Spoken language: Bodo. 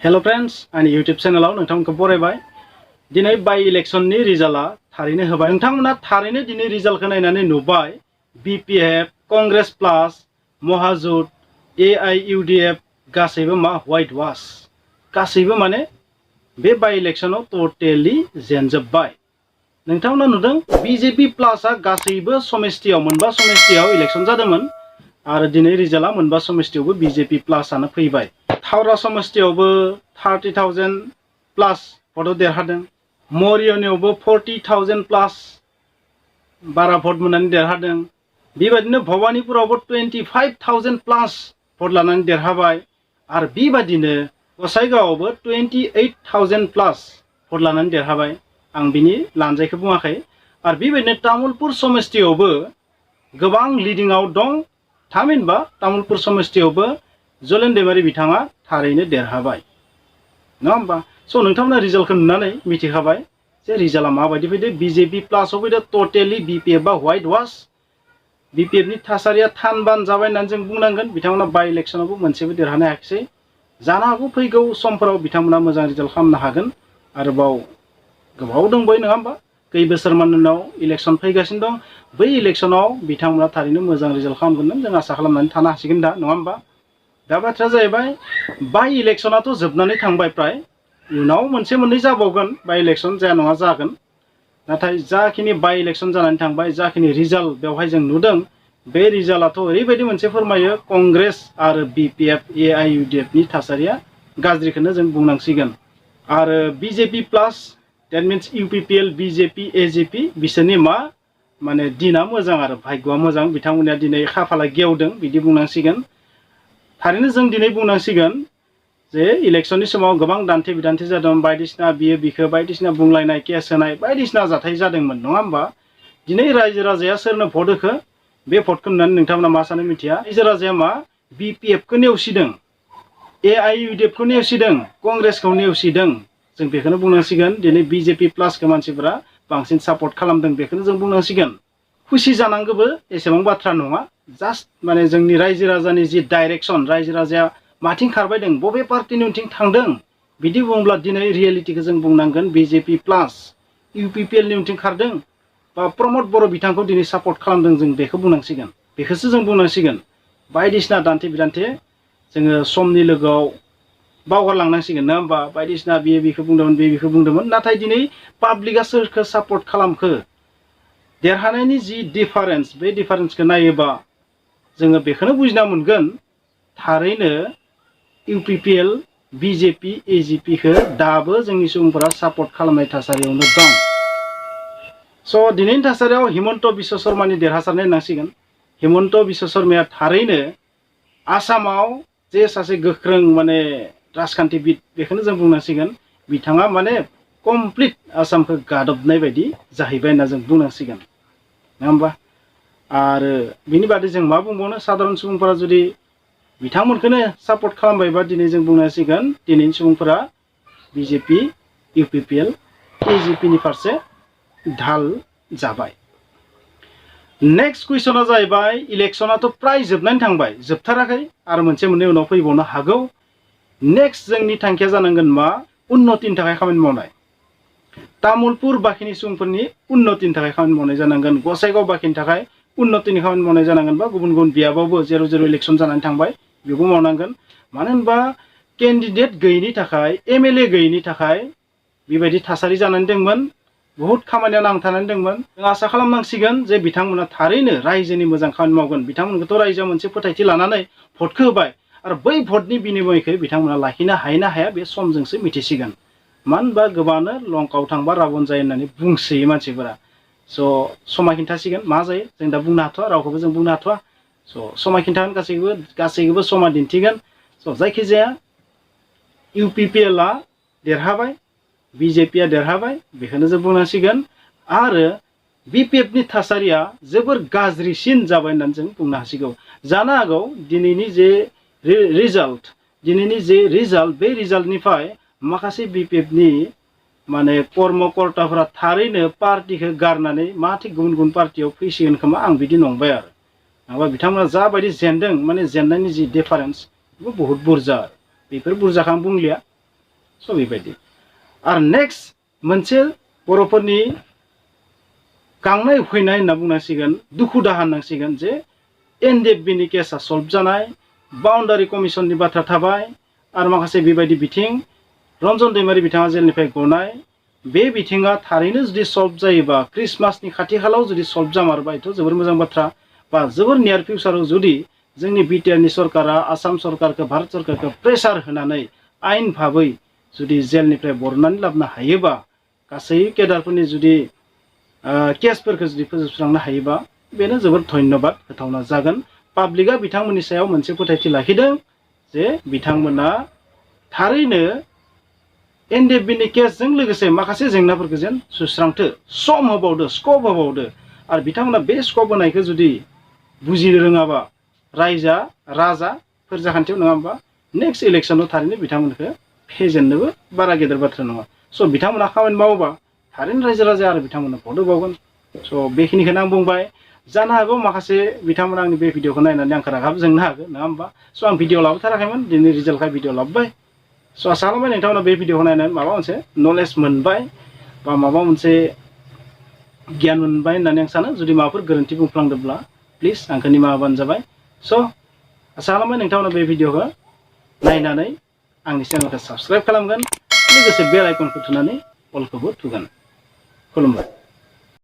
हेलो फ्रेंड्स आंनि यूट्यूब चैनलाव नोंथांमोनखौ बरायबाय। दिनै बाय इलेक्शननि रिजाल्टआ थारैनो होबाय। नोंथांमोना थारैनो दिनै रिजाल्टखौ नायनानै नुबाय बीपीएफ, कांग्रेस प्लास, महाजुट, एआईयूडीएफ गासैबो मा व्हाइट वाश गासैबो माने बे बाय इलेक्शनाव टोटेलि जेनजोब्बाय। नोंथांमोना नुदों बीजेपी प्लासआ गासैबो समस्तियाव मोनबा समस्तियाव इलेक्शन जादोंमोन आरो दिनै रिजाल्टआ मोनबा समस्तियावबो बीजेपी प्लासआनो फैबाय। थावरा समस्तियावबो 30,000 प्लास भटआव देरहादों। मरियनियावबो 40,000 प्लास बारा भट मोननानै देरहादों। बेबायदिनो भवानीपुरावबो 25,000 प्लास भट लानानै देरहाबाय आरो बेबायदिनो गसाइगावआवबो 28,000 प्लास भट लानानै देरहाबाय। आं बिनि लानजायखौ बुङाखै। आरो बेबायदिनो तामुलपुर समस्तियावबो गोबां लिडिंआव दं। थामहिनबा तामुलपुर समस्तियावबो जलेन दैमारी बिथाङा थारैनो देरहाबाय, नङा होमबा? स' नोंथांमोना रिजाल्टखौ नुनानै मिथिखाबाय जे रिजाल्टआ माबायदि फैदो। बीजेपी प्लासआव फैदो टोटेलि बीपीएफ बा व्हाइट वाश। बीपीएफनि थासारिया थान-बान जाबाय होननानै जों बुंनांगोन। बिथांमोना बाय इलेक्शनावबो मोनसेबो देरहानो हायाखिसै। जानो हागौ फैगौ समफोराव बिथांमोना मोजां रिजाल्ट खालामनो हागोन। आरोबाव गोबाव दंबायो, नङा होमबा? कई बोसोरमानि उनाव इलेक्शन फैगासिनो दं। बै इलेक्शनाव बिथांमोना थारैनो मोजां रिजाल्ट खालामगोन होननानै जों आसा खालामनानै थानो हासिगोन दा, नङा होमबा? दा बाथ्राया जाहैबाय बाय इलेक्शनाथ' जोबनानै थांबाय प्राय। इयुनाव मोनसे मोननै जाबावगोन बाय इलेक्शन, जाया नङा जागोन। नाथाय जाखिनि बाय इलेक्शन जानानै थांबाय, जाखिनि रिजाल्ट बेवहाय जों नुदों, बे रिजाल्टआथ' ओरैबायदि मोनसे फोरमायो कांग्रेस आरो बीपीएफ एआईयूडीएफनि थासारिया गाज्रिखौनो जों बुंनांसिगोन। आरो BJP plus that means UPPL, BJP, AJP बिसोरनि मा माने दिना मोजां आरो भाग्यआ मोजां। बिथांमोना दिनै खाफाला गेवदों बिदि बुंनांसिगोन। थारैनो जों दिनै बुंनांसिगोन जे इलेक्शननि समाव गोबां दान्थे बिदान्थे जादों। बायदिसिना बियो बिखो बायदिसिना बुंलायनाय, केस होनाय बायदिसिना जाथाय जादोंमोन, नङा होमबा? दिनै रायजो राजाया सोरनो भट होखो बे भटखौ नुनानै नोंथांमोना मा सानो मिथिया। रायजो राजाया मा बीपीएफखौ नेवसिदों, एआईयूडीएफखौ नेवसिदों, कांग्रेसखौ नेवसिदों। जों बेखौनो बुंनांसिगोन। दिनै बीजेपी प्लासखौ मानसिफोरा बांसिन सापर्ट खालामदों, बेखौनो जों बुंनांसिगोन। खुसि जानांगौबो एसेबां बाथ्रा नङा। जास्ट माने जोंनि रायजो राजानि जि डाइरेक्शन, रायजो राजाया माथिं खारबाय दं, बबे पार्टिनि उनथिं थांदों, बिदि बुङोब्ला दिनै रियेलिटिखौ जों बुंनांगोन बीजेपी प्लास यूपीपीएलनि उनथिं खारदों बा प्रमद बर' बिथांखौ दिनै सापर्ट खालामदों, जों बेखौ बुंनांसिगोन। बेखौसो जों बुंनांसिगोन। बायदिसिना दान्थे बिदान्थे जोङो समनि लोगोआव बावगारलांनांसिगोन, नङा होमबा? बायदिसिना बियो बिखौ बुंदोंमोन, बे बिखौ बुंदोंमोन। नाथाय दिनै पाब्लिकआ सोरखौ सापर्ट खालामखो, देरहानायनि जि डिफारेन्स, बे डिफारेन्सखौ नायोबा जोङो बेखौनो बुजिना मोनगोन थारैनो यूपीपीएल, बीजेपी, एजेपीखौ दाबो जोंनि सुबुंफोरा सापर्ट खालामनाय थासारियावनो दं। स' दिनैनि थासारियाव हिमन्त बिश्व शर्मानि देरहासारनाय होननांसिगोन। हिमन्त बिश्व शर्माया थारैनो आसामाव जे सासे गोख्रों माने राजखान्थिबिद, बेखौनो जों बुंनांसिगोन। बिथाङा माने कमप्लिट आसामखौ गादबनाय बायदि जाहैबाय होनना जों बुंनांसिगोन, नङा होमबा? आरो बिनि बादै जों मा बुंबावनो? साधारन सुबुंफोरा जुदि बिथांमोनखौनो सापर्ट खालामबायबा दिनै जों बुंनांसिगोन दिनैनि सुबुंफोरा बीजेपी, यूपीपीएल, एजेपीनि फारसे ढाल जाबाय। नेक्स्ट कुइसना जाहैबाय इलेक्शनाथ' प्राय जोबनानै थांबाय, जोबथाराखै, आरो मोनसे मोननै उनाव फैबावनो हागौ। नेक्स्ट जोंनि थांखिया जानांगोन मा? उन्नतिनि थाखाय खामानि मावनाय। तामुलपुर बाखिनि सुबुंफोरनि उन्नतिनि थाखाय खामानि मावनाय जानांगोन। गसाइगाव बाखिनि थाखाय उन्नतिनि खामानि मावनाय जानांगोन। बा गुबुन गुबुन बियाबावबो जेराव जेराव इलेक्शन जानानै थांबाय बेखौ मावनांगोन। मानो होनबा केन्डिडेट गैयैनि थाखाय, एमएलए गैयैनि थाखाय बेबायदि थासारि जानानै दंमोन। बहुद खामानिया नांथानानै दंमोन। जों आसा खालामनांसिगोन जे बिथांमोना थारैनो रायजोनि मोजां खामानि मावगोन। बिथांमोनखौथ' रायजोआ मोनसे फोथायथि लानानै भटखौ होबाय आरो बै भटनि बिनिमयखौ बिथांमोना लाखिनो हायो ना हाया बे समजोंसो मिथिसिगोन। मानो होनबा गोबाङानो लंकायाव थांबा राबन जायो होननानै बुंसोयो मानसिफोरा। स' समा खिन्थासिगोन मा जायो। जों दा बुंनो हाथ'वा, रावखौबो जों बुंनो हाथ'वा। स' समा खिन्थागोन, गासैखौबो समा दिन्थिगोन। स' जायखिजाया यूपीपीएलआ देरहाबाय, बीजेपीआ देरहाबाय, बेखौनो जों बुंनांसिगोन। आरो बीपीएफनि थासारिया जोबोर गाज्रिसिन जाबाय होननानै जों बुंनो हासिगौ। जानो हागौ दिनैनि जे रिजाल्ट, बे रिजाल्टनिफ्राय माखासे बीपीएफनि माने कर्मकर्ताफोरा थारैनो पार्टिखौ गारनानै मा थिग गुबुन गुबुन पार्टियाव फैसिगोन खोमा, आं बिदि नंबाय आरो। नङाबा बिथांमोना जाबायदि जेनदों, माने जेननायनि जि डिफारेन्स बेबो बहुद बुरजा। बेफोर बुरजाखौ आं बुंलिया, स' बेबायदि आरो नेक्स्ट मोनसे बर'फोरनि गांनाय उखैनाय होनना बुंनांसिगोन दुखु दाहा होननांसिगोन जे एनडिएफबिनि केसा सल्भ जानाय बाउन्डारि कमिसननि बाथ्रा थाबाय आरो माखासे बेबायदि बिथिं रन्जन दैमारि बिथाङा जेलनिफ्राय गनाय बे बिथिङा थारैनो जुदि सल्भ जायोबा क्रिसमासनि खाथि खालाव जुदि सल्भ जामारबाय थ' जोबोर मोजां बाथ्रा बा जोबोर नियार फिउचाराव जुदि जोंनि बिटिआरनि सरकारा आसाम सरकारखौ भारत सरकारखौ प्रेसार होनानै आयेन भाबै जुदि जेलनिफ्राय बरनानै लाबोनो हायोबा गासै केडारफोरनि जुदि केसफोरखौ जुदि फोजोबस्रांनो हायोबा बेनो जोबोर धन्यबाद होथावना जागोन पाब्लिकआ बिथांमोननि सायाव मोनसे फोथायथि लाखिदों जे बिथांमोना थारैनो एनडिएफबिनि केसजों लोगोसे माखासे जेंनाफोरखौ जेन सुस्रांथो सम होबावदो स्कप होबावदो आरो बिथांमोना बे स्कप होनायखौ जुदि बुजिनो रोङाबा राजा फोरजाखान्थियाव नङा होमबा नेक्स्ट इलेक्सनाव थारैनो बिथांमोनखौ फेजेननोबो बारा गेदेर बाथ्रा नङा स' बिथांमोना खामानि मावोबा थारैनो रायजो राजाया आरो बिथांमोना भट होबावगोन स' बेखिनिखौनो आं बुंबाय जानो हागौ माखासे बिथांमोना आंनि बे भिडिअखौ नायनानै आंखौ रागाबो जोंनो हागौ नङा होमबा स' आं भिडिअ लाबोथाराखैमोन दिनै रिजाल्टखाय भिडिअ लाबोबाय स' आसा खालामबाय नोंथांमोना बे भिडिअखौ नायनानै माबा मोनसे नलेज मोनबाय बा माबा मोनसे गियान मोनबाय होननानै आं सानो जुदि माबाफोर गोरोन्थि बुंफ्लांदोंब्ला प्लिज आंखौ निमाहा होबानो जाबाय स' आसा खालामबाय नोंथांमोना बे भिडिअखौ नायनानै आंनि चेनेलखौ साबस्क्राइब खालामगोन लोगोसे बेल आइकनखौ थुनानै अलखौबो थुगोन खुलुमबाय।